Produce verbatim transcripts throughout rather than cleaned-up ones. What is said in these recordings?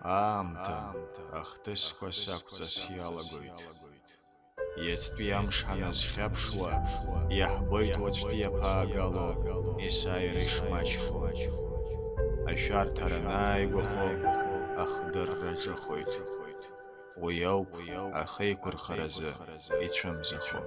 Аамҭа ахҭысқәа сақәҵас иалагоит. Иацтәи амш ҳаназхьаԥшуа, иаҳбоит уаҵәтәи аԥаагало есааира ишмаҷхо. Ашәарҭара анааигәахо, ахдырра ҿыхоит. Уи ауп ахеиқәырхаразы ицәымзахо.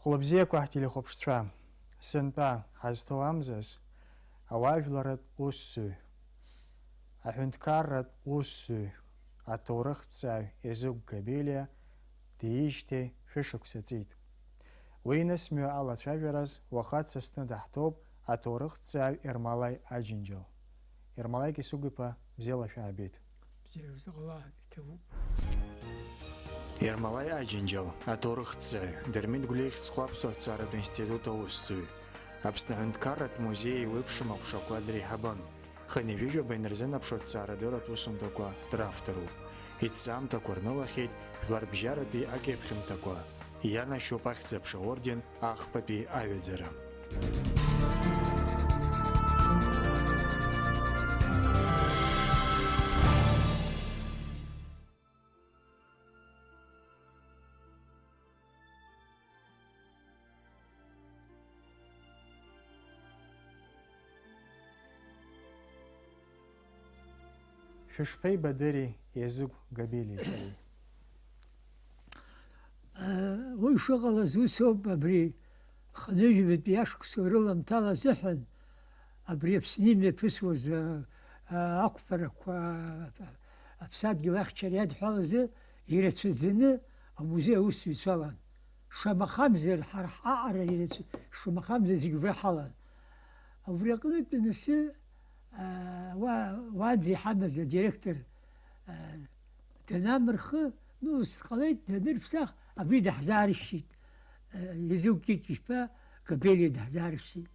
Хәлыбзиақәа ҳтелехәаԥшцәа, сынтәа ҳазҭоу амзас, ауаажәларратә усзуҩ, аҳәынҭқарратә усзуҩ, аҭоурыхҭҵааҩ Езыгә Габелиа диижьҭеи шәышықәса ҵит. Уи нысмҩа алацәажәараз уаха дсасны даҳҭоуп аҭоурыхҭҵааҩ Ермолаи Аџьынџьал. Ермолаи Кьасыгә-иԥа, бзиала шәаабеит. Бзиара узыҟала иҭабуп. Ермолаи Аџьынџьал, аҭоурыхҭҵааҩ, Дырмит Гәлиа ихьӡ зху аԥсуа ҭҵааратә институт аусзуҩ, Аԥсны аҳәынҭқарратә музеи еиуеиԥшым аҟәшақәа дреиҳабын. Хынҩажәижәаба инарзынаԥшуа ҭҵаарадырратә усумҭақәа дравторуп. Иҭҵаамҭақәа рнылахьеит жәларбжьаратәи акьыԥхьымҭақәа. Ианашьоуп Ахьӡ-аԥша орден ахԥатәи аҩаӡара. Шәышԥеибадыри Езыгә Габелиа? Уи шыҟалаз усоуп, абри хынҩажәаҩтәи ашықәсқәа рыламҭала азыҳәан абри Аԥсны имҩаԥысуаз, а, а, ақәԥарақәа, а, аԥсадгьыл ахьчара иадҳәалазы ирацәаӡаны амузеи аусзуҩцәа алан. Шамахамзар, ҳара ҳаҟара ирацәа-, шамахамзар зегь убра ҳалан. Убри аҟнытә анысы, аа, уа-, уаанӡа иҳамаз адиректор, аа, данамырхы, ну, ус ҟалеит, данырԥсах, абри даҳзаарышьҭит, аа, Езыгә Кьыкьа-иԥа Габелиа даҳзаарышьҭит.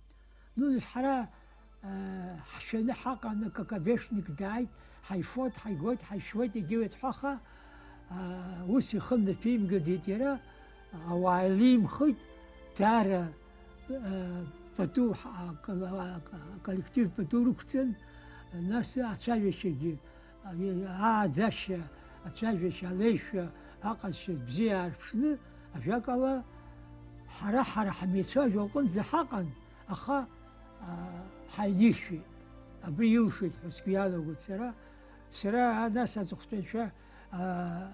Ну, нас ҳара, аа, ҳшәаны ҳаҟан, акакабешник дааит, ҳаифот, ҳаигот, ҳаишьуеит, егьиуеит ҳәаха, аа, ус ихы мҩаԥимгаӡеит иара, ауаа еилимхит, даара, э, пату, ҳа-, ка-, ка-, коллектив пату рықәҵан, нас ацәажәашьагьы, а-, ааӡашьа, ацәажәашьа, алеишәа, аҟазшьа бзиа аарԥшны, ажәакала, ҳара, ҳара ҳмеицәажәо аҟынӡа ҳаҟан, аха, а, ҳаиниршәеит. Абри илшеит ҳәа сгәы иаанагоит сара. Сара, а, нас аҵыхәтәаншәа, а,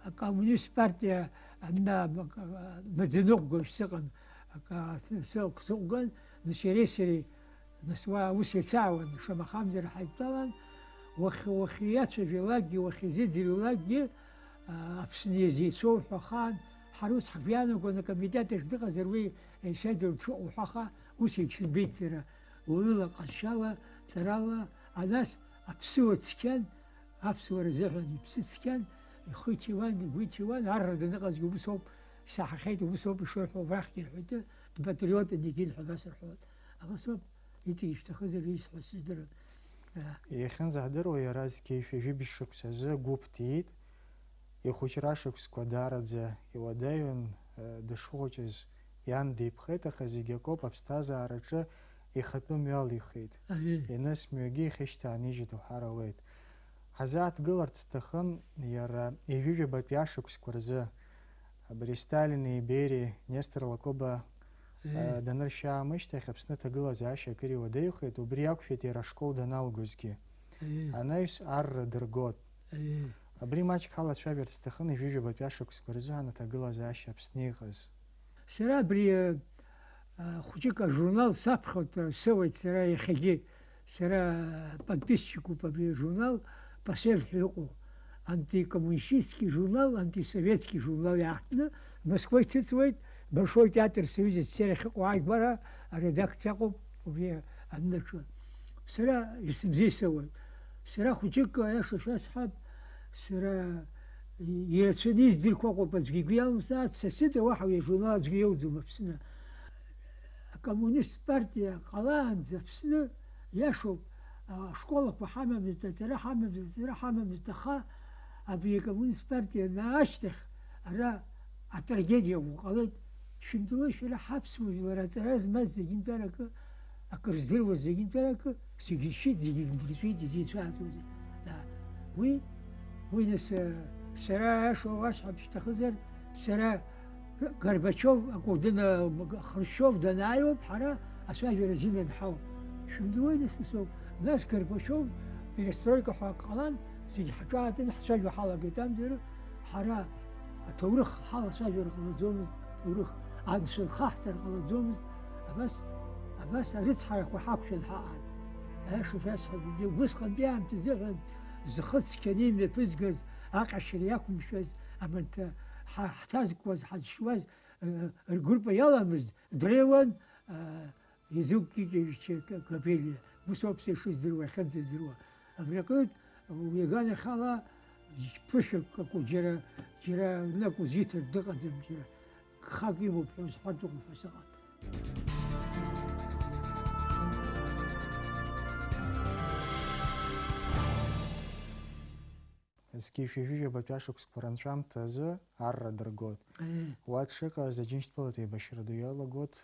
Акоммунист партиа ана-, маӡаныҟәгаҩ сыҟан, ак-, сы-, сықәган, нас иареи сареи, нас уа аус еицаауан, шамахамзар ҳаидтәалан, уахь, уахь иацәажәалакгьы, уахь изыӡырҩлакгьы, а, Аԥсны иазеицәоу ҳәа ахаан, ҳара ус ҳгәы иаанагон, акомитет ахь дыҟазар уи еицәажәалар дшыҟоу ҳәа аха, ус еиҿнбеит сара, уаҩыла, ҟазшьала, ҵарала, а нас аԥсыуа цқьан, аԥсуара азыҳәан иԥсы цқьан, ихы иҭиуан, игәы иҭиуан, арра даныҟазгьы убыс ауп, саҳахьеит, убыс ауп ишырҳәо, убрахьгьы рҳәоит, дпатриотын егьин ҳәа абас рҳәоит. Абас ауп, иҵегь ишәҭахызар исҳәо сыздырам. Иахьынӡаҳдыруа, иара зқьи жәшәи жәибжь шықәсазы гәыԥ диит, ихәыҷра шықәсқәа даараӡа иуадаҩын, дышхәыҷыз иан диԥхеит, аха зегь акоуп, аԥсҭазаараҿы ихатәы мҩалихит. Аиеи. Иныс мҩагьы ихьышьҭаанижьит уҳәар ауеит. Ҳазааҭгыларц сҭахын, иара ҩажәижәабатәи ашықәсқәа рзы, абри Сталини, Бериеи, Нестор Лакоба, Аиеи. Э, даныршьа аамышьҭахь Аԥсны аҭагылазаашьа акыр иуадаҩхеит, убри иақәшәеит иара ашкол даналгозгьы. Аиеи. Анаҩс арра дыргот. Аиеи. Абри маҷк ҳалацәажәарц сҭахын ҩажәижәабатәи ашықәсқәа рзыҳәан аҭагылазаашьа Аԥсны иҟаз. Сара абри, э, э, хәыҷык ажурнал саԥхьоит, э, соуеит сара иахьагьы. Сара подписчикуп абри ажурнал, Посев ҳәа иҟоу, антикоммунистический журнал, антисоветский журнал иаартны Москва иҭыҵуеит, Большой театр Союза СССР ахьыҟоу ааигәара аредакциа ыҟоуп убри анынаҿы. Сара исымзеисауеит. Сара хәыҷык, аиаша шәасҳәап, сара ирацәаны издырқәа ыҟоуп, аӡәгьы игәы иалымсааит, са сыда уаҳа уи ажурнал аӡәгьы иоуӡом Аԥсны. акоммунист партиа ҟалаанӡа Аԥсны, иашоуп, ашколақәа ҳамамызт, аҵара ҳамамызт, аҵара ҳамамызт, аха абри акоммунист партиа ашьҭахь ара атрагедиа ҟалеит. Шәымдыруеи шәара, ҳаԥсуа жәлар аҵара змаз зегьынтәаракы, акыр здыруаз зегьынтәаракы, зегьы ишьит, зегьы дырҵәит, изеицәааӡозеи? Да. Уи, уи нас, э, сара аиаша уасҳәап шәҭахызар, сара Горбачиов, акәдын, э, Хрушьчиов данааиуоуп ҳара ацәажәара азин анҳау. Шәымдыруеи нас, ус ауп. Нас Горбачиов, перестройка ҳәа ак ҟалан, зегь ҳҿаатын, ҳцәажәо ҳалагеит, амзар ҳара аҭоурых ҳалацәажәар ҟалаӡомызт, аҭоурых анцәа хаҳҵар ҟалаӡомызт, абас, абас арыцҳарақәа ҳақәшәан ҳаҟан. Аиаша шәасҳәап, убысҟантәи аамҭазыҳәан зхы цқьаны имҩаԥызгаз, аҟьашьра иақәымшәаз, аманҭа ҳа-, ҳҭазкуаз, ҳазшьуаз, ы, ргруппа иаламызт, дреиуан, ы, Езыгә Кикиевич Габелиа, ус ауп са ишыздыруа, иахьынӡаздыруа. Абри аҟнытә, уи аганахьала, ԥышәак акәу, џьара, џьара рнакәу зиҭартә дыҟаӡам, џьара гхак имоуп ҳәа узҳәартә ыҟоуп ҳәа сыҟам. Зқьи жәшәи жәабатәи ашықәсқәа ранҵәамҭа азы арра дыргоит. Уа дшыҟаз Аџьынџьтәылатә еибашьра ду иалагоит.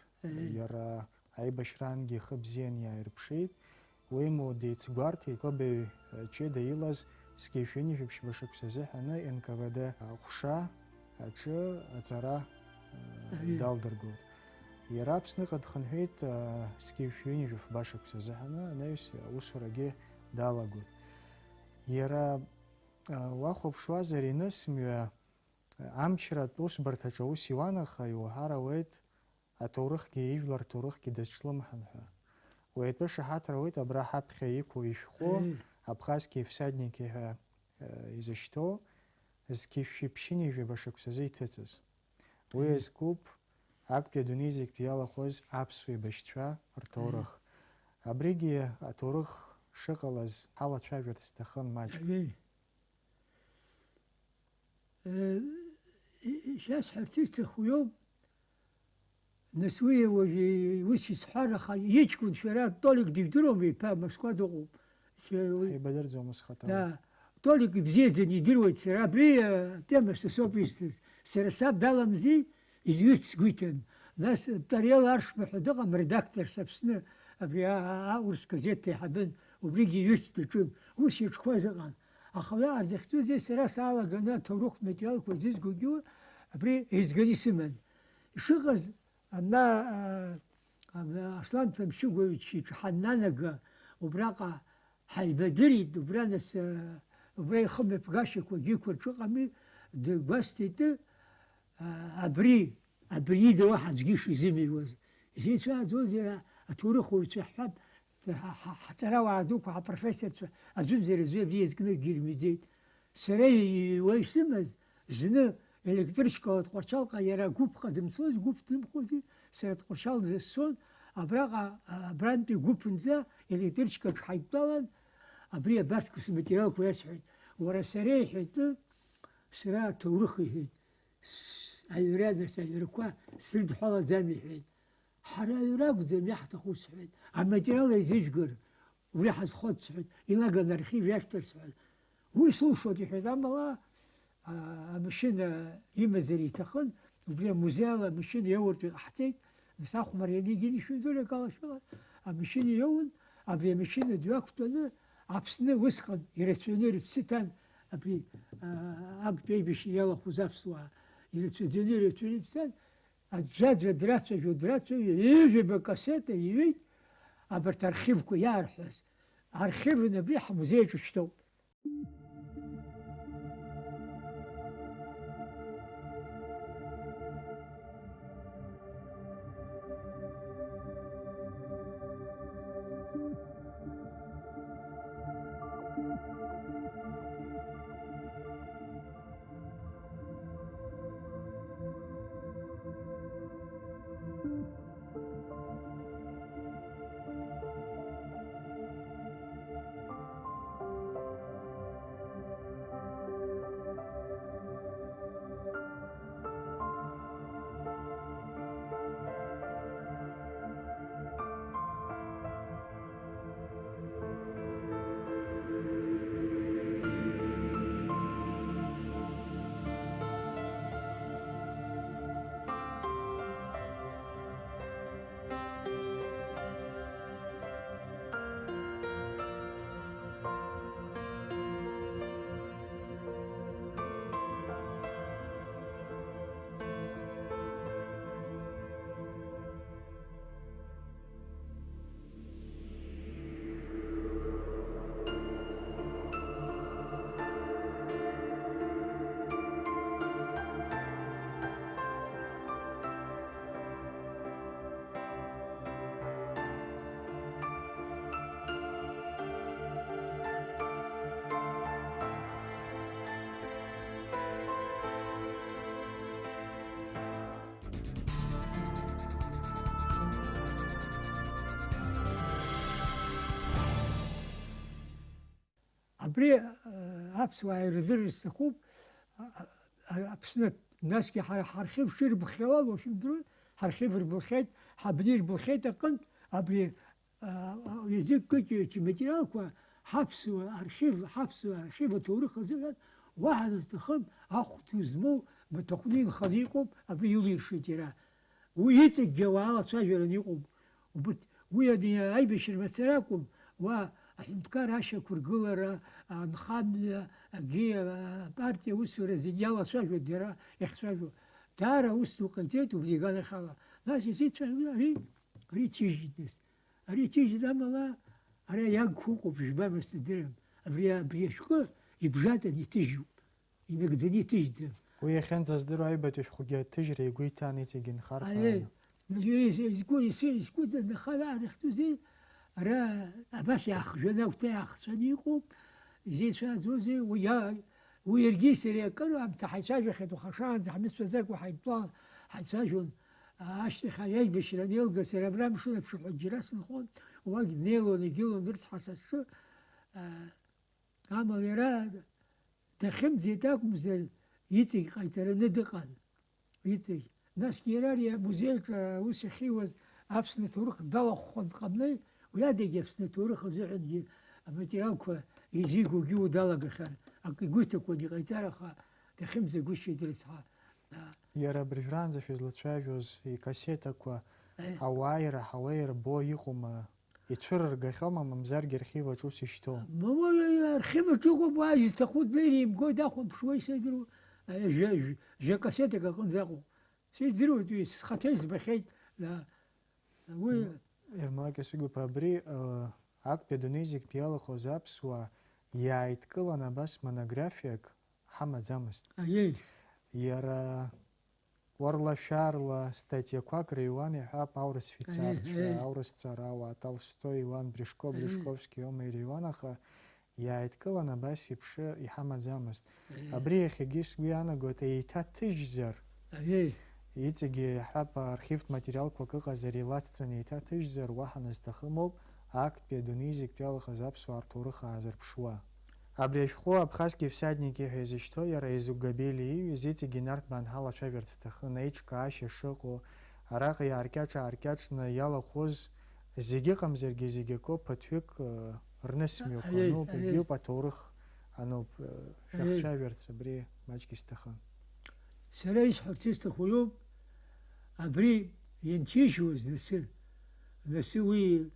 Иара аибашьраангьы ихы бзиан иааирԥшит. Уимоу деицгәарҭеит, хыбаҩ, э, ҷыда илаз зқьи жәшәи ҩынҩажәи жәиԥшь шықәса азыҳәаны Н К В Д аҟәша аҿы аҵара, э, далдыргоит. Иара Аԥсныҟа дхынҳәит, э, зқьи жәшәи ҩынҩажәи фба шықәса азыҳәаны анаҩс аусурагьы далагоит. Иара, э, уахәаԥшуазар, иныс мҩа, э, амчратә усбарҭаҿы аус иуан, аха иуҳәар ауеит, аҭоурыхгьы, ижәлар рҭоурыхгьы дазҿлымҳан ҳәа. Уи атәы шаҳаҭра ауеит абра ҳаԥхьа иқәу ишәҟәы, Абхазские всадники ҳәа, э, изышьҭоу, зқьи жәшәи ԥшьынҩажәи жәаба шықәсазы иҭыҵыз. Уи азкуп актәи адунеи зегьтәи иалахәыз аԥсуа еибашьцәа рҭоурых. Абригьы аҭоурых шыҟалаз ҳалацәажәарц сҭахын маҷк. Э, и-, и-, шәасҳәарц исҭаху иоуп. Нас уи уажәы ус исҳәар, аха иҷкәын шәара Толик дыжәдыруама, иԥа Москва дыҟоуп. Ҳаибадырӡом ус хаҭала. Да. Толик ибзиаӡаны идыруеит сара. Абри, э, атема са соуп исҭаз. Сара саб даламзи, изҩырц сгәы иҭан. Нас Тариел Аршба ҳәа дыҟам, редакторс Аԥсны, абри а-, а-, аурыс газеҭ аиҳабын, убригьы иҩырц даҿын. Ус иҿқәаз ыҟан. Аха уи ардахьтәызеи сара саалаганы аҭоурыхтә материалқәа зызгогьы абри еизганы исыман. Ишыҟаз, ана, а, а, Аслан Ҭамшьыгәович иҿы ҳаннанага, убраҟа ҳаибадырит, убра нас, а, убра ихымҩаԥгашьақәагьы ықәырҿыҟами, дгәасҭеит, а, абри, абри ида уаҳа аӡәгьы ишизымыҩуаз. Изеицәааӡозеи, аҭоурыхуаҩцәа ҳҳәап, ҳа-, ҳа-, ҳаҵарауаа дуқәа, ҳапрофессорцәа, аӡәымзар аӡәы абри иазкны акгьы ирмиӡеит. Сара иҩуа исымаз, зны електричкала Тҟәарчалҟа иара гәыԥ ҟадымцоз, гәыԥ дымхози, сара Тҟәарчалӡа сцон, абраҟа, а, абрантәи гәыԥынӡа електричкаҿ ҳаидтәалан, абри абарҭқәа сматериалқәа иасҳәеит. Уара сара, иҳәеит, сара аҭоурых, иҳәеит, с-, аҩра, нас аҩрақәа срыдҳәалаӡам, иҳәеит. Ҳара аҩра акәӡам иаҳҭаху, сҳәеит. Аматериал еизыжәгар, уи ҳазхоит, сҳәеит. Илаган архив иашәҭар, сҳәеит. Уи сылшоит, иҳәеит, амала, а, амашьына имазар иҭахын, убри амузеи ала амашьына иауртә иҟаҳҵеит, нас ахәмарра ианигеит, ишәымдыруеи, акалашәала амашьына иоун, абри амашьына дҩақәтәаны Аԥсны усҟан ирацәаҩны рыԥсы ҭан, абри, а, актәи аибашьра иалахәыз аԥсуаа ирацәаӡаны ирацәаҩны рыԥсы ҭан, аӡәаӡәа драцәажәо, драцәажәо, ҩажәаба кассета иҩит, абарҭ архивқәа иаарҳәаз. Архивын абри ҳмузеи аҿы шьҭоуп. Абри, э, аԥсуаа ирдырыр сҭахуп, а, а, Аԥсны, насгьы ҳара ҳархив шырбхиауа, уашәымдыруеи, ҳархив рбылхьеит, ҳабни рбылхьеит аҟынтә, абри, а, а, ҩажәи кык материалқәа ҳаԥсуа архив, ҳаԥсуа архив аҭоурых азыҳәан уаҳа назҭахым ахә ду змоу маҭәахәны инханы иҟоуп, абри илиршеит иара. Уи иҵегьгьы ауаа алацәажәаран иҟоуп. Убырҭ, уи ани аибашьра мацара акәым, уа аҳәынҭқар ашьақәыргылара, анхамҩа, агьи, апартиа аусура зегьы иалацәажәоит иара иахьцәажәо. Даара аус ду ҟаиҵеит убри иганахьала. Нас изицәажәо ари, ари иҭижьит нас. Ари иҭижьит амала, ара иагхо ыҟоуп, жәбамызт, здырам. Абри, абри ашәҟәы ибжатан иҭыжьуп. Инагӡаны иҭыжьӡам. Уи иахьынӡаздыруа аҩбатәи шәҟәгьы аҭыжьра игәы иҭан иҵегь инхарҭәааны. Аиеи, изгәы, ису, изгәы данахала арахьтәузеи, ара абас иаахжәаны агәҭа иаахҵәаны иҟоуп, изеицәааӡозеи, уи иа-, уи иаргьы сареи акыр аамҭа ҳаицәажәахьеит, уаха шаанӡа ҳмыцәаӡакәа ҳаидтәалан ҳаицәажәон, ашьҭахь аибашьра анеилга сара абра амшын аԥшаҳәа џьара сынхон, уагь днеилон, игылон рыцҳа са сҿы, а, Амала иара дахьымӡеит акәымзар, иҵегь ҟаиҵараны дыҟан. Иҵегь. Насгьы иара ари амузеи аҿы аус ахьиуаз Аԥсны аҭоурых далахәхәан дҟамлеи, уи адагьы Аԥсны аҭоурых азыҳәангьы аматериалқәа изигогьы уа далагахьан, акы игәы иҭакуан иҟаиҵар, аха дахьымӡагәышьеит рыцҳа. Иара абыржәраанӡа шәызлацәажәоз икассетақәа, Аиеи. Ауааира, ҳауеира бо иҟоума? Ицәырыргахьоума, мамзаргьы архиваҿ ус ишьҭоу? Мамоу, архиваҿ ыҟоуп, уа изҭаху днеир имгои дахәаԥшуеи сыздыруа, жәа, жәа, жәа кассетак аҟынӡа ыҟоуп. Сыздыруеит уи, схаҭа избахьеит, да. Уи Ермолаи Кьасыгәыԥ, абри, э, актәи адунеи зегьтә иалахәыз аԥсуаа иааидкылан абас монографиак ҳамаӡамызт. Аиеи. Иара уарлашәарла статиақәак рыҩуан, иҳәап, аурыс Аиеи, фицарцәа, аиеи. Аурыс ҵарауаа, Толстои иуан, Брешко, Аиеи. Брешковски иоума ирыҩуан, аха иааидкылан абас еиԥш иҳамаӡамызт. Аиеи. Абри иахьагьы сгәы иаанагоит, еиҭаҭыжьзар, Аиеи. Иҵегьы, иҳәап, архивтә материалқәак ыҟазар, илацҵаны еиҭаҭыжьзар, уаҳа назҭахымоуп, актәи адунеи зегьтә иалахаз аԥсуаа рҭоурых аазырԥшуа. Абри ашәҟәы Абхазские всадники ҳәа изышьҭоу иара Езугабели ииҩыз иҵегьы нарҭбаан ҳалацәажәарц сҭахын, аиҿкаашьа шыҟоу, араҟа иааркьаҿ-ааркьаҿны иалахәыз зегьы ыҟамзаргьы, зегьы акоуп, ԥыҭҩык, э, рнысмҩақәа Аиеи, ануп, аиеи. Егьиуп аҭоурых ануп, э, Аиеи. Шәахцәажәарц абри маҷк исҭахын. Сара исҳәарц исҭаху иоуп, абри ианҭижьуаз насы, насы уи,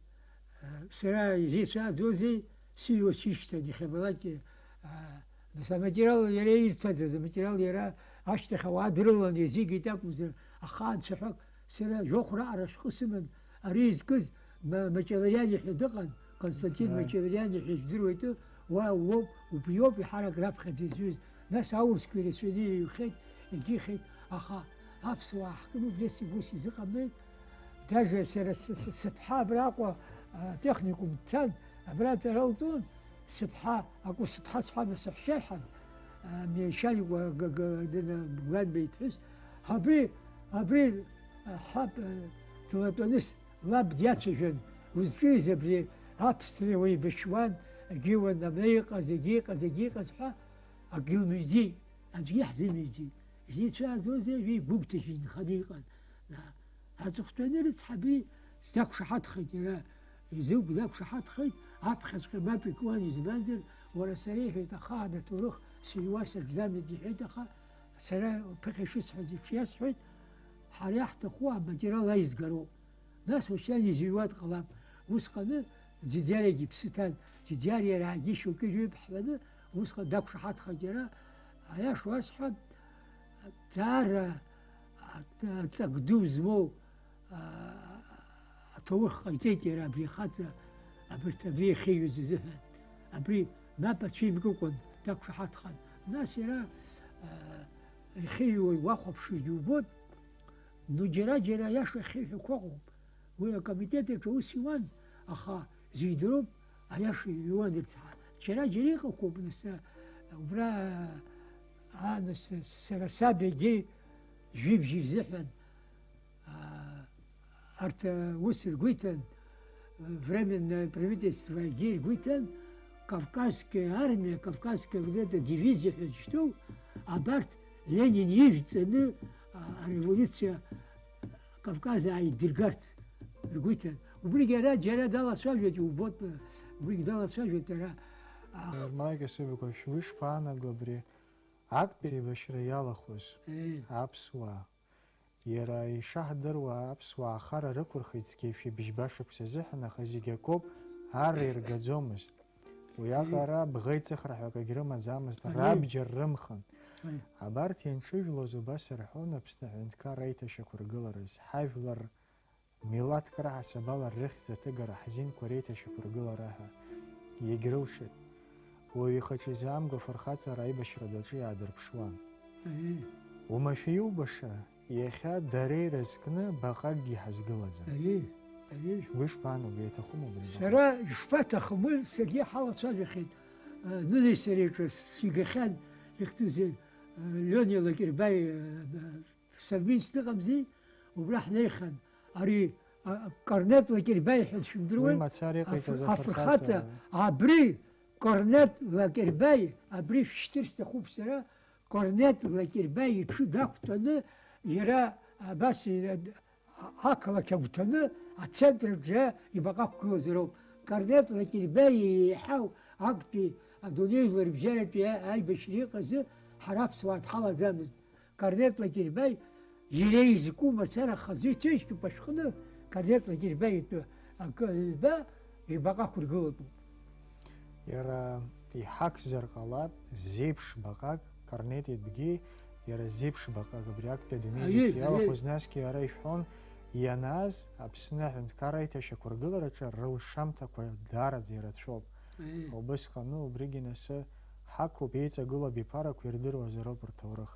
а, сара изеицәааӡозеи, сыҩуа сишьҭан, иахьабалакгьы, а, нас аматериал иара изҭаӡаз, аматериал иара ашьҭахь ауаа дрылан иазигеит акәымзар, ахаан цәаҳәак сара жәохә раҟара ашәҟәы сыман, ари изкыз Ма-, Мачавариани ҳәа дыҟан, Константин Ааи. Мачавариани ҳәа ижәдыруеитеи, уа уоуп, убриоуп еиҳарак раԥхьаӡа изҩыз. Нас аурысқәа ирацәаны иҩхеит, егьихеит, аха аԥсуаа ҳкны убри ус изыҟамлеит. Даже сара с-, с-, сыԥҳа абраҟа, а, техникум дҭан, абра аҵара лҵон, сыԥҳа, акәу сыԥҳа сҳәама, саҳәшьа ҳәан, а, Миашьаникәа г-, г-, дына Гәанба иԥҳәыс, абри, абри, а, ҳаб, а, длатәаны с-, лаб диацәажәан, узҿиз абри аԥсҭреи уеибашьуан, егьиуан, абра иҟаз, егьи иҟаз, егьи иҟаз ҳәа, акгьы лмыжьӡеит, аӡәгьы иаҳзымыжьӡеит. Изеицәааӡозеи, ари игәыгәҭажьны инханы иҟан. Аҵыхәтәаны рыцҳа абри дақәшаҳаҭхеит иара, изы дақәшаҳаҭхеит, аԥхьаҵәҟьа мап икуан, избанзар, уара сара иҳәеит, ахаан аҭоурых сыҩуа сагьӡамызт иҳәеит, аха сара ԥыхьа ишысҳәаз еиԥш иасҳәеит, ҳара иаҳҭаху аматериал аизгароуп. Нас уашьҭан изыҩуа дҟалап. Усҟаны Џьаџьариагьы иԥсы ҭан. Џьаџьариа иараагьы шьоукы ирҩып ҳҳәаны, усҟан дақәшаҳаҭхеит иара. Аиаша уасҳәап, даара аҵак ду змоу, а, аҭоурых ҟаиҵеит иара абри ахаҵа, абарҭ абри иахьеиҩыз азыҳәан. Абри мап ацәимкыкәан дақәшаҳаҭхан. Нас иара, а, иахьеиҩуа уахәаԥшуагьы убоит. Ну, џьара-џьара аиаша ахьеиҳәақәо ыҟоуп. Уи акомитет аҿы аус иуан, аха зегь дыроуп, аиаша иҩуан ирцҳа. Џьара-џьара иҟақәоуп, нас, убра, а, нас, сара саб егьи жәибжь изыҳәан, а, арҭ, а, ус ргәы иҭан, временное правительство егьи ргәы иҭан, Кавказская армия, Кавказская вот эта дивизия ҳәа зышьҭоу, абарҭ Ленин ижәҵаны, а, ареволюциа Кавказ ааиддыргарц ргәы иҭан. Убригьы ара џьара далацәажәеит, иубоит, убригь далацәажәеит ара. А, Маик Асыбикович, уи шԥаанаго абри актәи еибашьра иалахәыз Е. аԥсуаа? Иара ишаҳдыруа, аԥсуаа ахара рықәырхит зқьи жәшәи быжьба шықәса азыҳәан, аха зегь акоуп, арра иргаӡомызт. Уиаҟара бӷеиҵыхра ҳәа акагь рымаӡамызт, Аиеи. рабџьар рымхын. Аиеи. Абарҭ ианҽыжәлоз убас рҳәон Аԥсны аҳәынҭқарра аиҭашьақәыргылараз, ҳажәлар милаҭк раҳасабала рыхьӡ аҭыгара ҳзинқәа реиҭашьақәыргылара ҳәа. Иагьрылшеит. Уаҩ ихаҿы изаамго афырхаҵара аибашьра даҿы иаадырԥшуан. Аиеи. Уамашәа иубаша, иахьа дара ирызкны баҟакгьы ҳазгылаӡам. Аиеи, аиеи. Шәгәы ишԥаанаго, иаҭахума убри? Сара ишԥаҭахым, уи саргьы ҳалацәажәахьеит. Нынеи сареи ҿы сигахьан, ихьӡузеи, Лиониа Лакербаи, Сармин сныҟамзи, убра ҳнеихьан. Ари, а, Корнет Лакербаи ҳәа дшәымдыруеи? Уи мацара иҟаиҵаз Аф-, афырхаҵа. афырхаҵа, абри Корнет Лакербаи, абри шәшьҭыр сҭахуп сара, Корнет Лакербаи иҽы дақәтәаны, иара абас, иара д-, а-, ақалақь агәҭаны, ацентрҿы ибаҟа ақәгылазароуп. Корнет Лакербаи еиҳау актәи адунеи жәларбжьаратәи а-, аибашьра иҟазы ҳара аԥсуаа дҳалаӡамызт. Корнет Лакербаи иара изку мацара хазы иҭыжьтәуп ашәҟәны, Корнет Лакербаи итәы акы ҩба ҩбаҟа ақәыргылатәуп. Иара иҳақзар ҟалап, зеиԥш баҟак Корнет итәгьы, иара зеиԥш баҟак абри актәи адунеи Аиеи, зегьы иалахәыз, аиеи. Насгьы ара ишәҳәон, ианааз Аԥсны аҳәынҭқарра аиҭашьақәыргылараҿы рылшамҭақәа даараӡа ирацәоуп. Аиеи. Убысҟану убригьы насы ҳақәуп, еиҵагылоу абиԥарақәа ирдыруазароуп рҭоурых.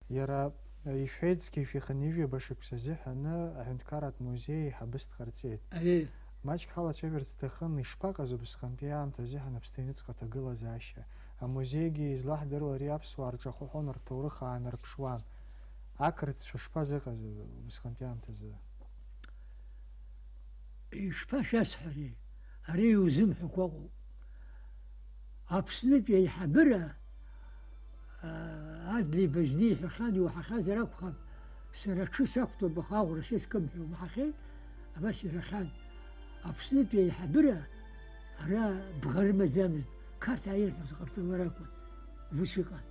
Иара, э, ишәеит, зқьи жәшәи хынҩажәи жәаба шықәса азыҳәаны аҳәынҭқарратә музеи аиҳабыс дҟарҵеит. Аиеи. Маҷк ҳалацәажәарц сҭахын, ишԥаҟаз убысҟантәи аамҭа азыҳәан Аԥсны аҩныҵҟа аҭагылазаашьа? Амузеигьы излаҳдыруа ари аԥсуаа рҿахәы ҳәон, рҭоурых аанарԥшуан. Ақырҭцәа шԥазыҟаз убысҟантәи аамҭазы? Ишԥашәасҳәари, ари иузымҳәакәа ыҟоуп. Аԥснытәи аиҳабыра, аа, Адли Бажьни иҳәахьан, иуаҳахьазар акәхап, сара аҽы сақәтәоуп, аха аӷәра сыскым ҳәа умаҳахьеи, абас иҳәахьан. Аԥснытәи аиҳабыра ара бӷа рымаӡамызт, Қарҭаа ирҳәоз ҟарҵалар акәын. Ус иҟан.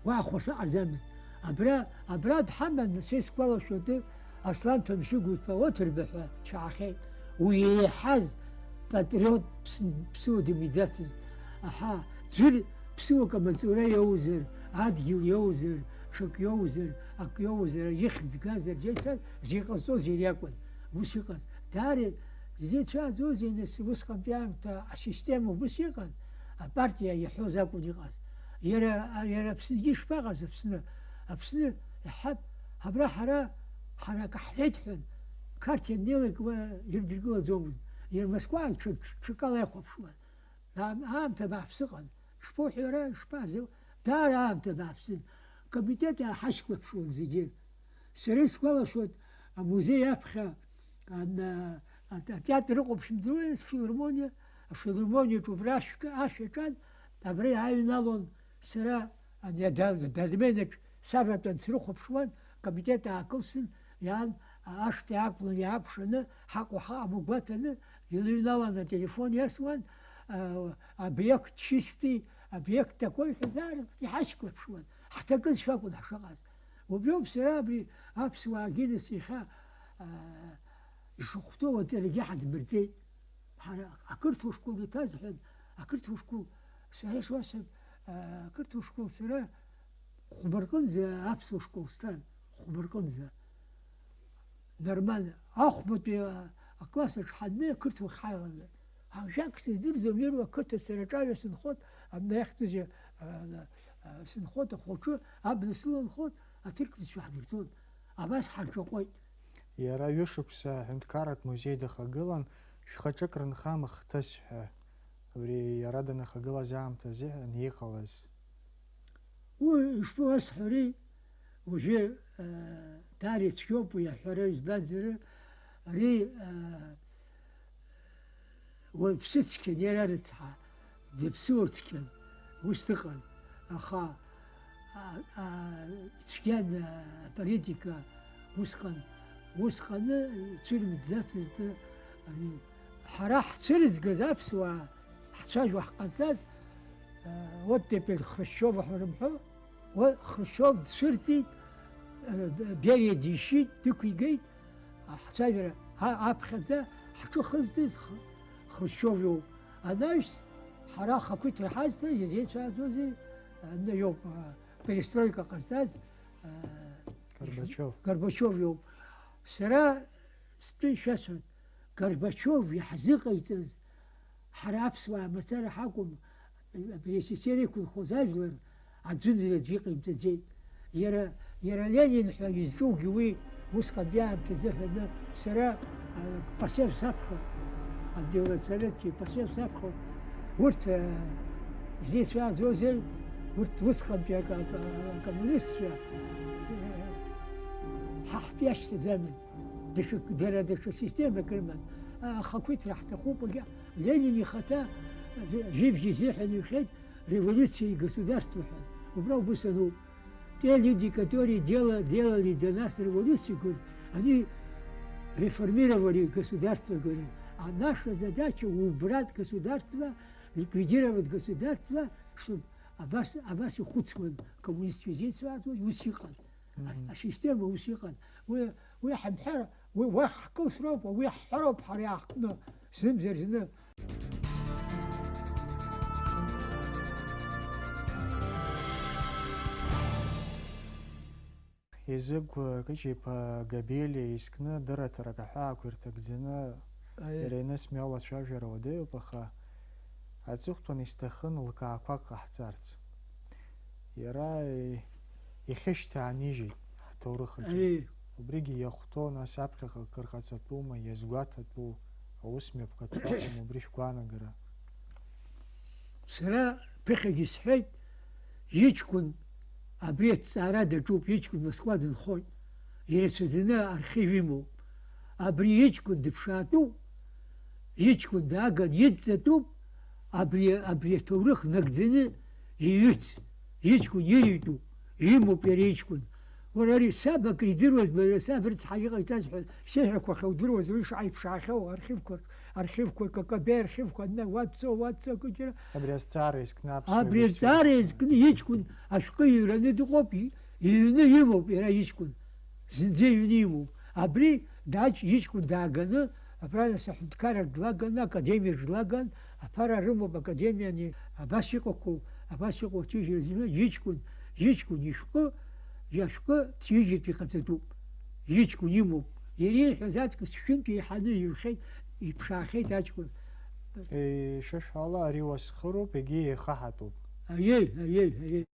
Уа хәарҭа ҟаӡамызт. Абра, абра дҳаман, са исгәалашәоит, Аслан Ҭамшьыгә-иԥа Оҭырба ҳәа дшәаҳахьеит. Уи еиҳаз патриот ԥс-, ԥсыуа дымиӡацызт. Аҳа, ӡәыр ԥсыуак амаҵура иоузар, адгьыл иоузар, ҽак иоузар, ак иоузар, ихьӡ газар, џьеицар, зиҟазҵоз иара иакәын. Ус иҟаз. Даара изеицәааӡозеи, нас, усҟантәи аамҭа асистема убыс иҟан, апартиа иаҳәоз акәын иҟаз. Иара, иара Аԥсныгьы ишԥаҟаз Аԥсны? Аԥсны иаҳҳәап, абра ҳара, ҳара акы ҳҳәеит ҳәан, Қарҭ ианнеилак уа ирыдыркылаӡомызт. Иара Москва ҽа-, ҽ-, ҽакала иахәаԥшуан. Аам-, аамҭа бааԥс ыҟан. Ишԥоуҳәо ара, ишԥаазеи? Даара аамҭа бааԥсын. Акомитет ааҳашьклаԥшуан зегьы. Сара исгәалашәоит, амузеи аԥхьа, ан-, а-, атеатр ыҟоуп, шәымдыруеи, афилармониа, афилармониаҿ убра ашәк-, ашә аҿан, абра иааҩналон сара, ани ада-, адольменаҿ саватәан срыхәаԥшуан, акомитет аакылсын, иаан, ашҭа иаақәлан, иаакәшаны, ҳаҟоу ҳаҟам гәаҭаны, илыҩналан, ателефон иасуан, а, объект чистый, объект такой ҳәа иҳашьклаԥшуан, ҳҭакызшәа акәын ҳшыҟаз. Убриоуп сара абри аԥсуаагьы нас иахьа, аа, ишыхәҭоу аҵарагьы ҳадмырҵеит. Ҳара ақырҭуа школ иҭазҳәан, ақырҭуа школ, сара ишуасҳәап, аа, ақырҭуа школ сара хәба рҟынӡа аԥсуа школ сҭан, хәба рҟынӡа. Нормально. Ахәбатәи, а, акласс аҿы ҳаннеи, ақырҭуа ҳаилалеит. Ажәак сыздырӡом, ируа ақыҭа сара аҿаҩа сынхот, абна иахьӡузеи, а, а, сынхот ахәаҿы, абна сыланхот, аҭырқәцәа ҳдырҵон. Абас ҳарҿаҟәеит. Иара ҩышықәса аҳәынҭқарратә музеи дахагылан, шәхаҿык рынхама хҭыс ҳәа, абри иара данахагылаз аамҭа азыҳәан иҟалаз? Уи ишԥоуасҳәари, уажәы, а, Даара ицәгьоуп уи аҳәара, избанзар, ари, а, уаҩԥсы цқьан, иара рыцҳа, дыԥсуа цқьан, ус дыҟан. Аха, а, а, ицәгьан, а, аполитика усҟан, усҟаны ицәырмҵӡацызт, ари, ҳара ҳцәырызгаз аԥсуаа, ҳцәажәо ҳҟазҵаз, э, оттепель Хрущева ҳәа рымҳәо, уа Хрущев дцәырҵит, э, Бериа дишьит, дықәигеит, ҳцәажәара а-, аԥхьаӡа ҳҿы хызтыз Х-, Хрущев иоуп. Анаҩс ҳара ахақәиҭра ҳазҭаз изеицәааӡозеи, э, н-, иоуп, э, перестройка ҟазҵаз, э, Горбачев. Горбачев иоуп. Сара стәы ишәасҳәоит, Горбачев иаҳзыҟаиҵаз, ҳара аԥсуаа мацара ҳакәым, абри СССР иқәынхоз ажәлар аӡәымзар аӡәы иҟаимҵаӡеит. Иара, иара Ленин ҳәа изҿугьы уи усҟантәи аамҭазы ҳәаны сара, а, Пасев саԥхьа, отдел советки Пасев саԥхьа, урҭ, а, изеицәааӡозеи, урҭ усҟантәи ак-, ак-, акоммунистцәа, а, ҳа ҳтәы иашьҭаӡамызт. Даҽа, дара даҽа системак рыман. Ахақәиҭра ҳҭахуп, агьа-, Ленин ихаҭа жәибжь изыҳәан иҳәеит, революцией государство ҳәа. Убра убыс ануп. Те люди, которые дела-, делали для нас революцию, говорит, они реформировали государство, говорит. А наша задача убрать государство, ликвидировать государство, чтобы абас, абас ихәыцуан коммунистцәа изеицәаатәуаз, ус иҟан. Ас-, Мгм. Асистема ус иҟан. Уи, уи ҳамҳәар, уи уахь ҳкылсроуп, уи ҳҳәароуп ҳара иаҳкны, зынзар зны. Езыгә Кыҷа-иԥа Габелиа изкны дырраҭарак аҳәаақәа ирҭагӡаны Аиеи. Иара инысмҩала ацәажәара уадаҩуп, аха аҵыхәтәан исҭахын лкаақәак ҟаҳҵарц. Иара и-, ихьышьҭаанижьит ҳҭоурых аҿы. Аиеи. Убригьы иахәҭоу, нас аԥхьаҟа акыр ҟаҵатәума, иазгәаҭатәу, аус мҩаԥгатәқәа акәым, убри шәгәаанагара? Сара ԥыхьагьы сҳәеит, иҷкәын абри аҭҵаара даҿуп, иҷкәын Москва дынхоит, ирацәаӡаны архив имоуп. Абри иҷкәын дыԥшаатәуп, иҷкәын дааган идҵатәуп, абри, абри аҭоурых нагӡаны иҩырц, иҷкәын ирыҩтәуп, имоуп иара иҷкәын. Уара ари саб акридыруаз, бара саб рыцҳа иҟаиҵаз ҳәа сеиҳәақәахьоу удыруаз, уи шаҟа иԥшаахьоу архивқәа, архивқәа, К К Б архивқәа, ана, уа дцо, уа дцо, акыџьара. Абри азҵаара иазкны аԥсуа Абри ҩызцәа азҵаара рыцҳа. Иазкны иҷкәын ашәҟәы иҩраны дыҟоуп, и-, иҩны имоуп иара иҷкәын. Зынӡа иҩны имоуп. Абри даҷ-, иҷкәын дааганы, абра нас аҳәынҭқарра длаганы, академиа длаган, аԥара рымоуп, академиа ани-, абас иҟақәоу, абас иҟоу аҭижьра зымҩа, иҷкәын, иҷкәын ишәҟәы, иашәҟәы ҭижьыртә иҟаҵатәуп. Иҷкәын имоуп. Иара ииҳәаз аҵкыс шәынтә еиҳаны иҩхьеит, иԥшаахьеит аҷкәын. Ишышәҳәо ала, ари уасхыроуп, егьи еихаҳатәуп. Аиеи, аиеи, аиеи.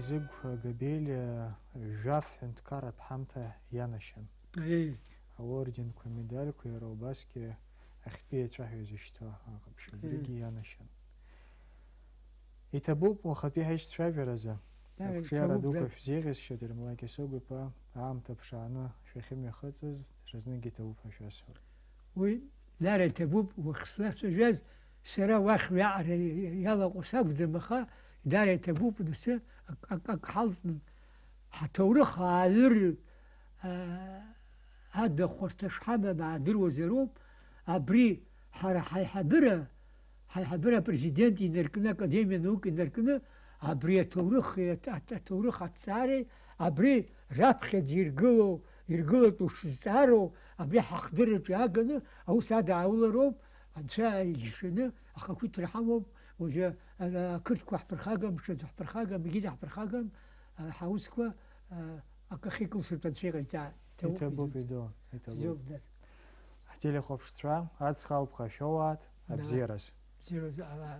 Езыгә Габелиа жәаф ҳәынҭқарратә ҳамҭа ианашьан. Аиеи. Аорденқәа, амедальқәа иара убасгьы ахьтәы иацәаҳәа изышьҭоу аҟаԥшь Аиеи. Убригьы ианашьан. Иҭабуп уахатәи ҳаишьцәажәаразы. Даара Ақәҿиара иҭабуп, дуқәа дад. Шәзеиӷьасшьоит, Ермолаи Кьасыгә-иԥа, аамҭа ԥшааны шәахьымҩахыҵыз, даҽазнык иҭабуп ҳәа шәасҳәоит. Уи даара иҭабуп, уахьслацәажәаз, сара уахь уиаҟара иалаҟәу сакәӡам, аха даара иҭабуп, доусы ак, ак, ак ҳалҵны, ҳаҭоурых ааҩыр, аа, адахәарҭа шҳамам аадыруазароуп, абри Ҳара ҳаиҳабыра, ҳаиҳабыра апрезидент инаркны, академиа наук инаркны, абри аҭоурых, аҭ-, аҭ-, аҭоурых аҭҵаареи, абри раԥхьаӡа иргылоу, иргылатәу шызҵаароу, абри ҳахдырраҿы иааганы аус адааулароуп, анцәа иџьшьаны ахақәиҭра ҳамоуп, уажәы, а, ақырҭқәа ҳԥырхагам, ҽаӡә ҳԥырхагам, егьи даҳԥырхагам, а, ҳаусқәа, а, акы ахьикылсыртә анцәа иҟаиҵа-, иҭабуп, иҭабуп, иду, иҭабуп. Бзиоуп, дад. Ҳтелехәаԥшцәа, аҵх алԥха шәоуааит, Да. Абзиараз. Бзиараз, ала.